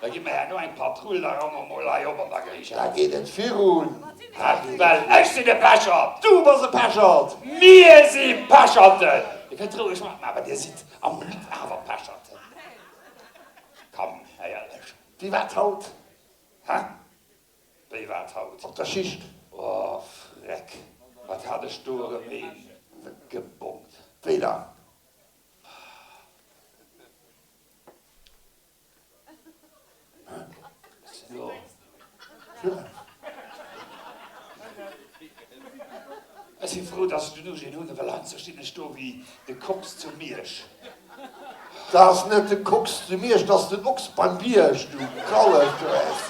Da gi mer herno eng Patrull, da raume mer mol hei op an der Géigend. Da geet et virun. Hä? Well ech sinn e Pechert! Du bass e Pechert! Mir si Pecherten! Dir kënnt roueg matmaachen, awer dir sidd am Blutt awer Pecherten. Komm, éierlech. Wéi war et haut? Hä? Wéi war et haut? Op der Schicht. Oh Freck, wat hat ech do erëm een gebongt. Wéi dann? Ech si frou, dass ech. den Eugène hunn, well heiansdo stinn ech do wéi de Kox zu Miersch. Dat ass net de Kox zu Miersch, dat ass den Ochs beim Bierg, du Kallef, du es.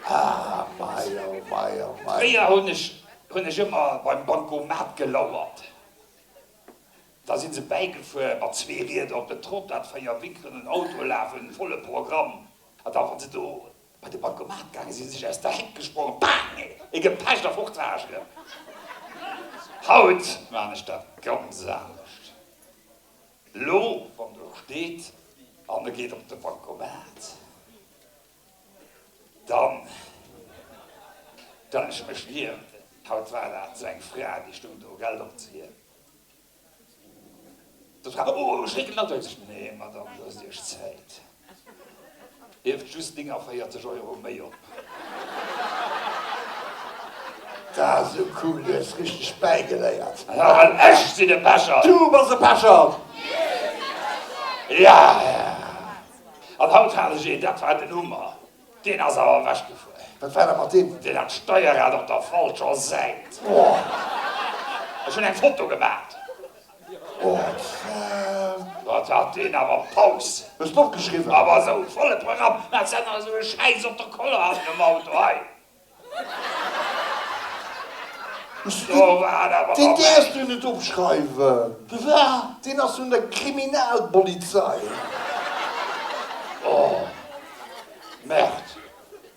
Ah mei, oh mei, oh mei. Fréier hunn ech hunn ech ëmmer beim Bancomat gelauert. Da si se bäigefuer mat zwee Rieder op den Trottoir, 4 Winkelen, en Auto lafen, volle Programm. An da wa se do bei de Bancomat gaange sinn, si sech aus der Heck gesprongen, bang, ee gepecht a fort war ech erëm. Haut maan ech dat ganz anescht. Lo wann do steet an e geet op de Bancomat, dann stellen ech mech nieft en. Haut war dat sou eng Fra, déi stung do Geld opzehiewen. Sot d'Fra, Oh, ech réckelen net aus. Nee, Madame, loosst Iech Zäit. Hieft just 49 Euro méi op. Dat ass esou cool, du hues richteg bäigeléiert. Ja, well ech sinn e Pechert. Du bass e Pechert! Ja, an haut hat ech een, dat war den Hummer. Deen ass awer ewechgefuer. Wat war da mat deem? Deen hat d'Steierrad op der falscher Säit. Ech hunn eng Foto gemaacht. Wat hat deen awer Paus. Hues de opgeschriwwen? Awer esou volle Programm. Wat ass dat esou e Schäiss op der Koller hannen um Auto hei? Deen däerfs du net opschreiwen. Firwat? Deen ass vun der Kriminalpolizei. Oh, Merde!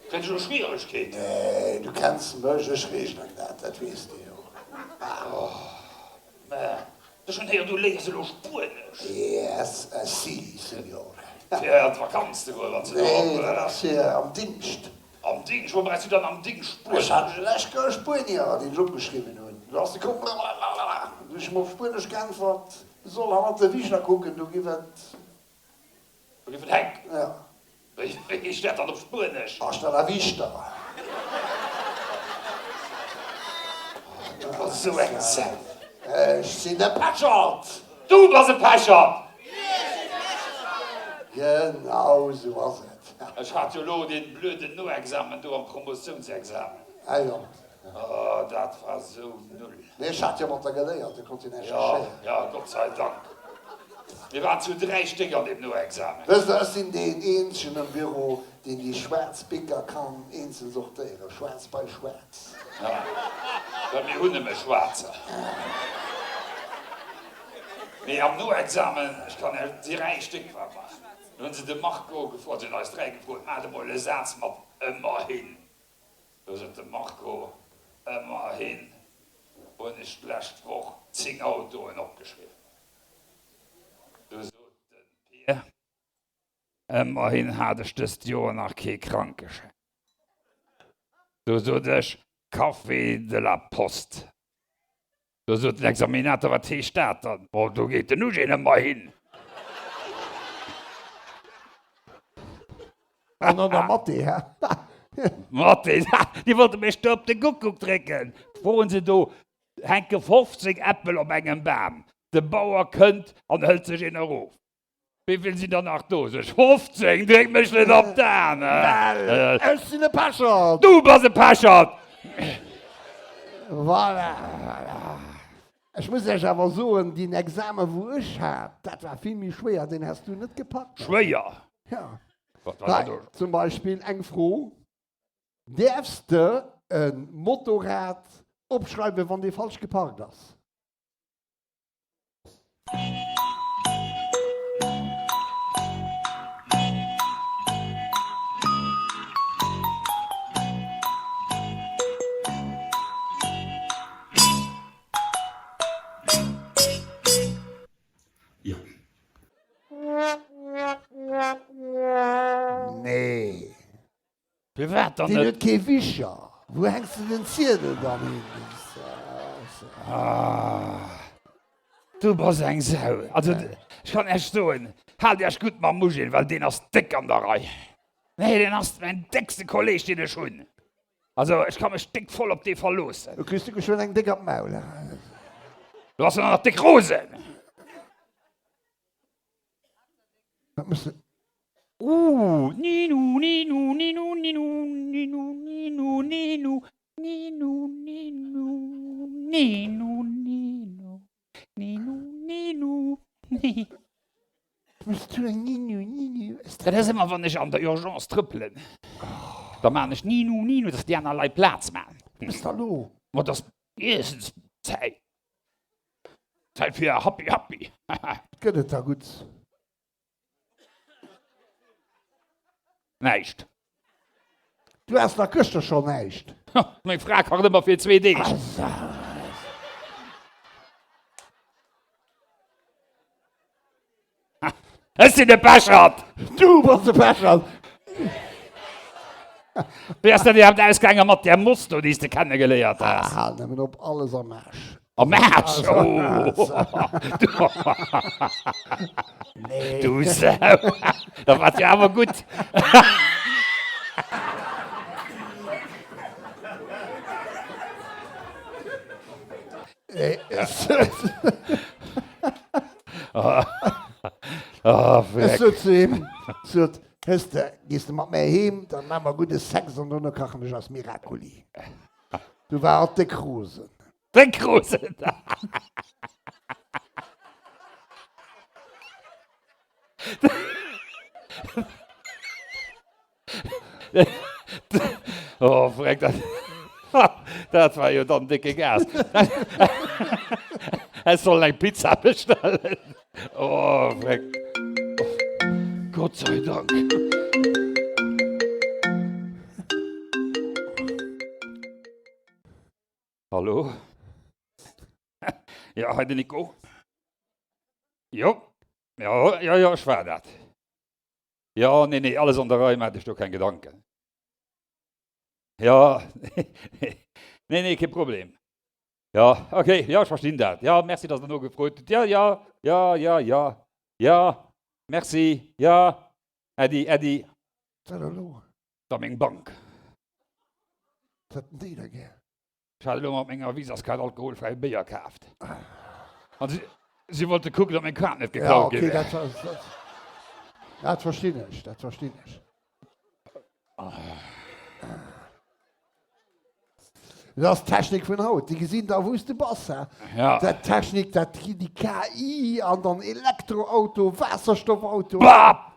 Kréien ech elo Schwieregkeeten? Nee, du kenns mech, ech reegelen dat, dat weess de jo. Oh, Merde! Ech hunn héieren, du léiers elo Spuenesch. Yes, si, Senor. Fir an d'Vakanz ze goen, wann s de do op. Nee, dat ass fir am Dingscht. Am Dingscht? Wou brauchs du dann am Dingscht Spuenesch? Ech hat e leckere Spuenier, deen ech opgeschriwwen hunn. Do ass e komm, blablabla. Du hunn ech him op Spuenesch geäntwert, e soll hannert de Wicher kucken, do giff et. Do giff et hänken. Ja. Wéi heescht dat dann op Spuenesch? Hasta la vista. Du bass esou eng Sau. Ech sinn e Pechert! Du bass e Pechert! Genau sou ass et. Ech hat jo elo dee blöden Noexamen do am Promotiounsexamen. Ah jo. Oh, dat war sou null. Mee ech hat jo mat der geléiert, do konnt jo näischt geschéien. Jo, jo, Gott sei Dank. Mir waren zu 3 Stéck an deem Noexamen. Wësst der, ech sinn deen eenzegen am Büro, deen déi schwaarz Bicker kann eenzel sortéieren, schwaarz bei schwaarz. Jo, well mir hunn nëmme schwaarzer. Mee am Noexamen, ech kann Iech, 3 Stéck war mer. Do hunn se de Marco gefrot, se hunn eis 3 gefrot, maacht emol e Saz mat ëmmerhin. Do sot de Marco, Ëmmerhin hunn ech d'lescht Woch 10 Autoen opgeschriwwen. Du sot de Pier, Ëmmerhin hat ech dëst Joer nach kee Krankeschäin. Du sot ech, Café de la Poste. Do sot den Examinator, Wat heescht dat dann? Oh, do geet den Eugène ëmmer hin. An an der Mathé, hä? Mathé, déi wollte mech do op de Guckuck drécken. Froen se do, hänke 15 Äppel op engem Bam. De Bauer kënnt an hëlt sech een erof. Wéivill sinn der nach do? Sech 15! Dréck mech net op d'Aen! Well ech sinn e Pechert! Du bass e Pechert! Voilà, voilà. Ech muss Iech awer soen, deen Examen, wou ech hat, dat war vill méi schwéier, deen häss du net gepackt. Schwéier? Ja. Wat war dat do? Hei, zum Beispill eng Fro, Däerfs de e Motorrad opschreiwen, wann dee falsch geparkt ass? Jo. Nee. Firwat dann Deen net? huet kee Wicher. Wou hänks de den Ziedel dann hin? Ah, du bass eng Sau. Also, ech kann Iech soen, haalt Iech gutt mam Mujin, well deen ass déck an der Rei. Nee, deen ass mäin déckste Kolleeg, deen ech hunn. Also, ech ka mech déck voll op dee verloossen. Do kriss du geschwënn eng déck an d'Maul. Du ass en och nach déck rosen. Wat muss de. Ooh, Ninu, Ninu, Ninu, Ninu, Ninu, Ninu, Ninu, Ninu, Ninu, Ninu, Ninu. Ninu, Ninu, ni. Muss du eng Ninu, Ninu? Dat ass ëmmer, wann ech an der Urgence trëppelen. Da maan ech Ninu, Ninu, dass déi aner Leit Plaz maan. Wat ass da lo? Ma et ass Iessenszäit. Zäit fir Happi, Happi. Gëtt et da Gutts? Näischt. Du has nach gëschter schonn näischt. Meng Fra kacht ëmmer fir zwee Deeg. Ech sinn e Pechert! Du bass e Pechert! Wéi ass dat iwwerhaapt ausgaange mat där Moss do, déi s de kennegeléiert has? Ah, hal nëmmen op, alles am Aarsch. Am Aarsch? Oh! Du Sau! Da war et jo awer gutt. Ech sot zu him, sot, Hëss de, gees de mat mär heem, dann maa mer gudde Sex an dono kachen ech eis Miracoli. Du war hatt déck rosen. Déck rosen! Oh, Freck, dat, dat war jo dann décke Gas. Ech soll eng Pizza bestellen. Oh, Freck. Gott sei Dank. Hallo? Ja, hei den Nico. Jo, jo, jo, jo, ech war dat. Jo, nee, nee, alles an der Rei, maach dech do keng Gedanken. Jo, nee, nee, kee Problem. Jo, okay, jo, ech verstinn dat. Jo, merci, dass Der nogefrot hutt. Jo, jo, jo, jo, jo, jo, merci, jo, Äddi, Äddi. Wat elo? Da meng Bank. Wat hätten déi da gär? Ech hat elo mat menger Visaskaart alkoholfräie Béier kaaft. An si, si wollte kucken, ob meng Kaart net geklaut gi wär. Ja, okay, dat, dat verstinn ech, dat verstinn ech. Dat ass d'Technik vun haut. Déi gesinn da, wou s de bass. Ja. Dat Technik, dat déi KI an dann Elektroauto, Waasserstoffauto. Bah!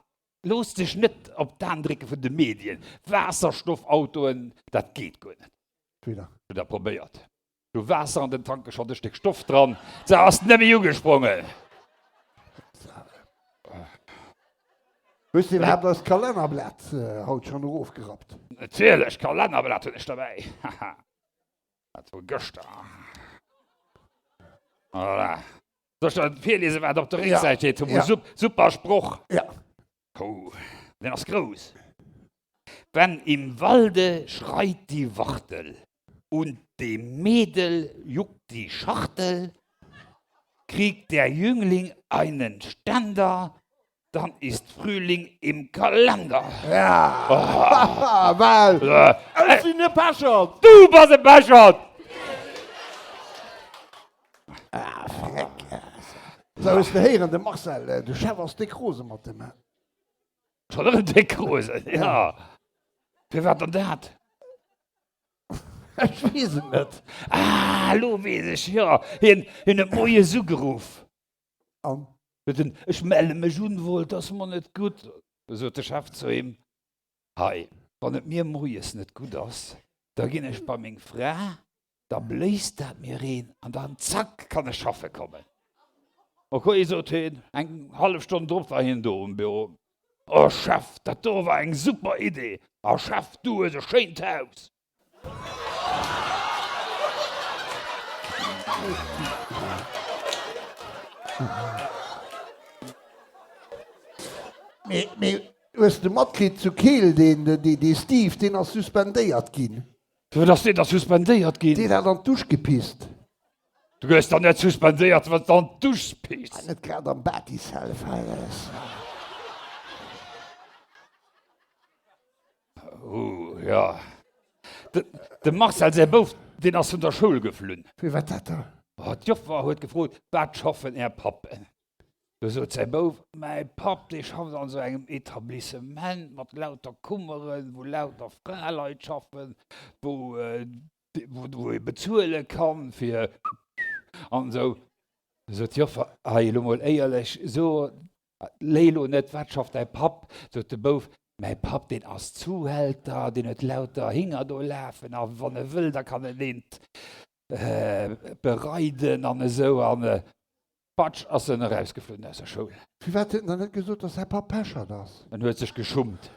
Looss dech net op d'An drécke vun de Medien. Waasserstoffautoen, dat geet guer net. Wéi da? Hunn dat probéiert. Hu Waasser an den Tank geschott, e Stéck Stoff dran, se ass net méi ugesprongen. Hues de iwwerhaapt eist Kalennerblat haut schonn erofgerappt? Natierlech, Kalennerblat hunn ech derbäi. Haha, dat vu gëschter. Voilà. Soll ech der virliesen, wat op der Récksäit steet? Ja. Super Sproch. Ja. Oh, deen ass grouss. Wenn im Walde schreit die Wachtel und dem Mädel juckt die Schachtel, kriegt der Jüngling einen Ständer, dann ist Frühling im Kalender. Ja, well ech sinn e Pechert! Du bass e Pechert! Ah, Freck! Sou, hues de héieren, de Marcel, de Chef ass déck rose mat dem. Schonn erëm déck rose, ja. Firwat dann dat? Ech weess et net. Ah, elo weess ech, jo. Hien, hien huet moies ugeruff. An? Huet en, ech melle mech un, wollt, ass mer net gutt. Du sot de Chef zu him, Hei, wann et mir moies net gutt ass, da ginn ech bei meng Fra, Da bléist dat mir een an dann zack kann ech schaffe kommen. Ok, sot hien. Eng hallef Stonn drop war hien do um Büro. Oh Chef, dat do war eng super Idee! A Chef, du hues e schéint Haus! Mee hues de matkritt zu Keel, dee Steve, deen ass suspendéiert ginn? Firwat ass deen da suspendéiert ginn? Deen hat an d'Dusch gepisst. Du gëss dann net suspendéiert, wann s de an d'Dusch piss. Net grad am Batiself. Oh jo. Dem Marcel säi Bouf, deen ass vun der Schoul geflunn. Firwat dat da? Oh, d'Joffer huet gefrot, Wat schaffen Är Pappen? Du sot säi Bouf, Mäi Papp, dee schafft an esou engem Etablissement mat lauter Kummeren, wou lauter Fraleit schaffen, wou, wou ee bezuele kann fir an esou. Sot d'Joffer, Hei, elo mol éierlech, so, léi elo net, wat schafft däi Papp? Sot de Bouf, Mäi Papp, deen ass Zuhälter, deen huet lauter Hinger do lafen, a wann e wëll, da kann en eent bereiden an esou. An patsch, ass en erausgeflunn aus der Schoul. Firwat huet en dann net gesot, dass säi Papp Pechert ass? En huet sech geschummt.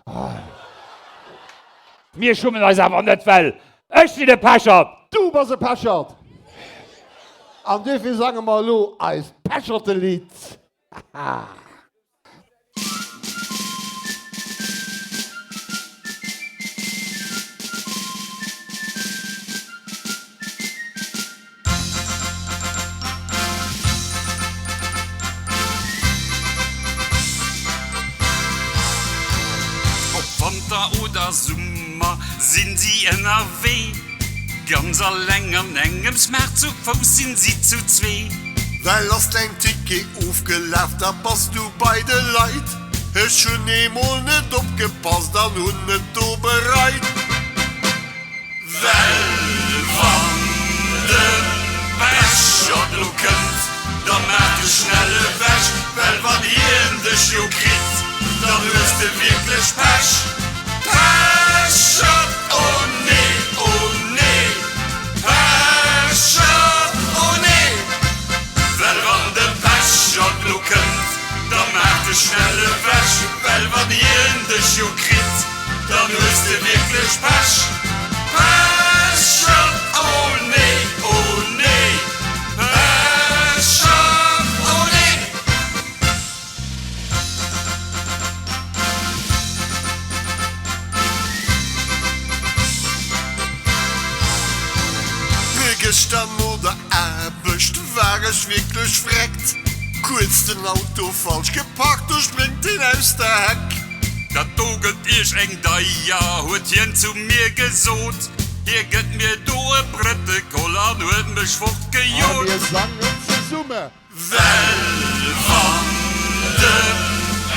Mir schummen eis awer net, well ech sinn e Pechert! Du bass e Pechert! An duerfir sange mer elo eist Pechertelidd! Haha! Ob Wanter oder Summer sinn si ënnerwee, ganz alleng an engems Maart, zu Fouss sinn si zu zwee. Well ass däin Ticket ofgelaf, da bass du bei de Leit. Ech hunn eemol net opgepasst an hunn et do bereit. Well wann de Pechert lo kënnt, da maach dech schnell ewech, well wann hien dech jo kritt, dann hues de wierklech Pech. Pechert, oh nee, oh nee, Pechert, oh nee. Well wann de Pechert lo kënnt, da maach dech schnell ewech, well wann hien dech jo kritt, Dann hues de wierklech Pech, Pechert, oh nee, oh nee, Pechert, oh nee. Gëschter no der Aarbecht war ech wierklech vreckt, kuerz den Auto falsch geparkt, do spréngt een aus der Heck. Dat do gëtt iech eng deier, huet hien zu mir gesot. Hie gëtt mir do e Brëttekoll an huet mech fortgejot. A mir sangen zesumme. Well wann de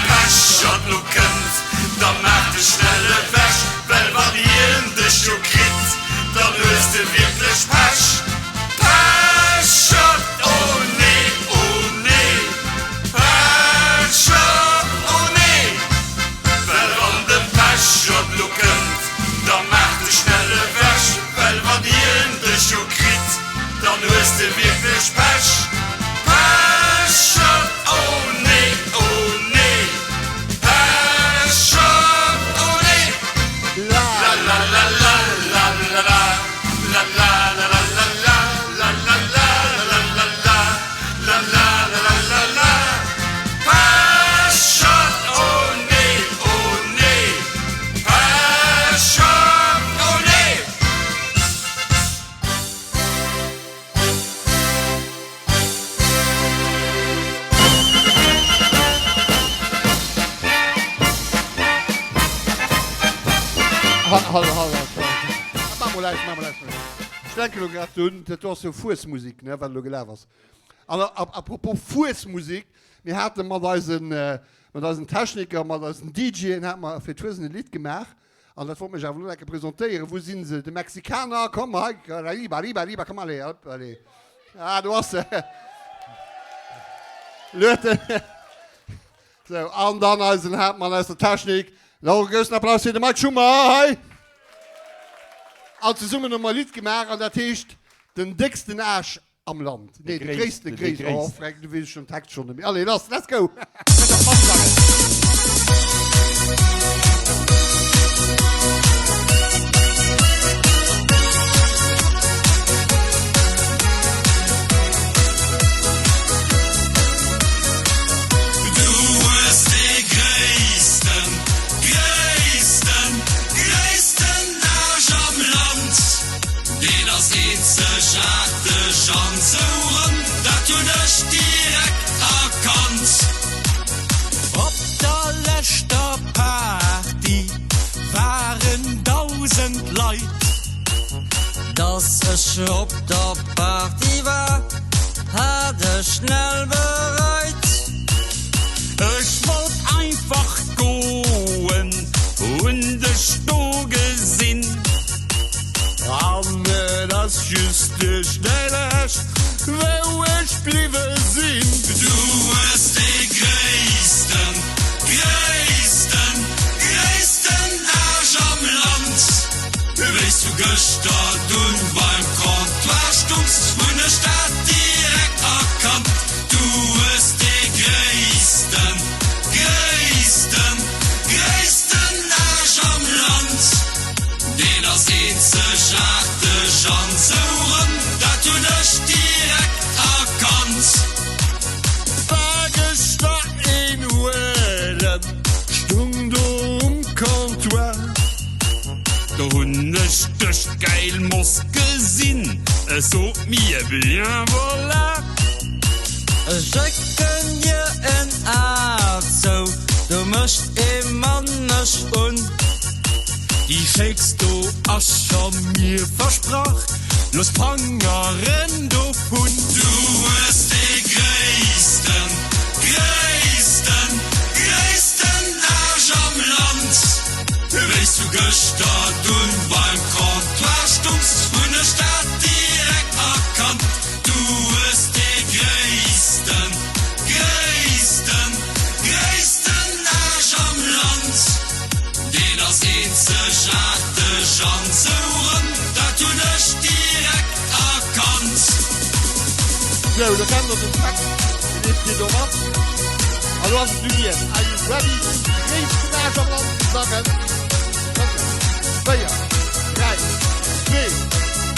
Pechert lo kënnt, da maach dech schnell ewech, well wann hien dech jo kritt, dann hues de wierklech Pech. Pechert, oh nee, oh nee, Pechert, oh nee! Well wann de Pechert lo kënnt, da maach dech schnell ewech, well wann hien dech jo kritt, dann hues de wierklech Pech. Pechert, oh nee, oh nee, Pechert, oh nee! La la la la la la la la la la la la la la la la la la la La la la la la la Pechert, oh nee, oh nee Pechert, oh nee! Halt, halt, halt, halt. Maach mol aus, maach mol aus. Ech denken elo grad drun, dat do ass jo Fuesmusik, ne, wat elo gelaf ass. An à propos Fuesmusik, mir hate mat eisen, mat eisen Techniker, mat eisen DJen hate mer fir d'Fuesent e Lidd gemaach an dat wollt mech awer elo enke presentéieren. Wou sinn se? De Mexikaner, komm hei, arriba, arriba, arriba, komm, allez, hop, allez. Ah, do ass se. Luet en. Sou, an dann eisen Haaptmann aus der Technik. Elo e groussen Applaus fir de Mike Schummer hei. An zesummen hu mer e Lidd gemaach an dat heescht Den décksten Aarsch Am Land. Nee, de gréissten, de gréissten. Oh, freck, du weess ech den Text schonn net méi. Allez, lass, let's go! Kënnt der matsangen? Du hues dee gréissten, gréissten, gréissten Aarsch am Land. Deen ass eenzegaarteg an sou ronn, dat hunn ech direkt erkannt. Op der leschter Party waren 1.000 Leit. Dass ech op der Party war, hat ech schnell bereit. Ech wollt einfach goen, hunn dech do gesinn. An et ass just duerch däin Aarsch, wou ech bliwwe sinn. gëschter dunn beim Comptoir stungs, hunn ech dat direkt erkannt, Du hues dee gréissten, gréissten, gréissten Aarsch am Land. Deen ass eenzegaarteg an sou ronn, dat hunn ech direkt erkannt. War gëschter een huelen, stung do um Comptoir. Do hunn ech dech, gäil Moss, gesinn, ech sot mir, bien voilà. Ech drécken dir en A zou, do mécht ee Mann mech un. Déi schéckst do ass scho mir versprach, looss d'Fangeren dovun. Du hues dee gréissten, gréissten, gréissten Aarsch am Land. Wéis du gëschter dunn beim Comptoir stungs, hunn ech dat direkt erkannt. Du hues dee gréissten, gréissten, gréissten Aarsch am Land. Deen ass eenzegaarteg an sou ronn, dat hunn ech direkt erkannt. Sou, do kennt der den Text, dee liest dir do mat. A lo ass et un iech. Are you ready? Gréissten Aarsch am Land ze sangen. 5, 4, 3, 2,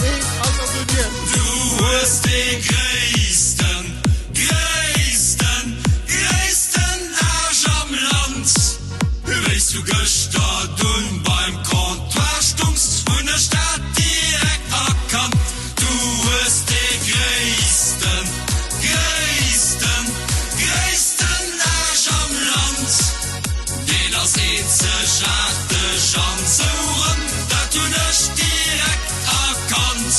1 an et ass un iech. Du hues dee gréissten, gréissten, gréissten Aarsch am Land. Wéis du gëschter dunn beim Comptoir stungs, hunn ech dat direkt erkannt. Du hues dee gréissten, gréissten, gréissten Aarsch am Land. Deen ass eenzegaarteg an sou ronn, dat hunn ech direkt erkannt.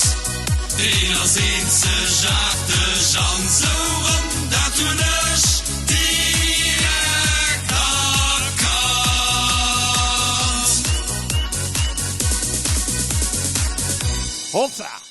Deen ass eenzegaarteg an sou ronn, dat hunn ech direkt erkannt. Hopsa!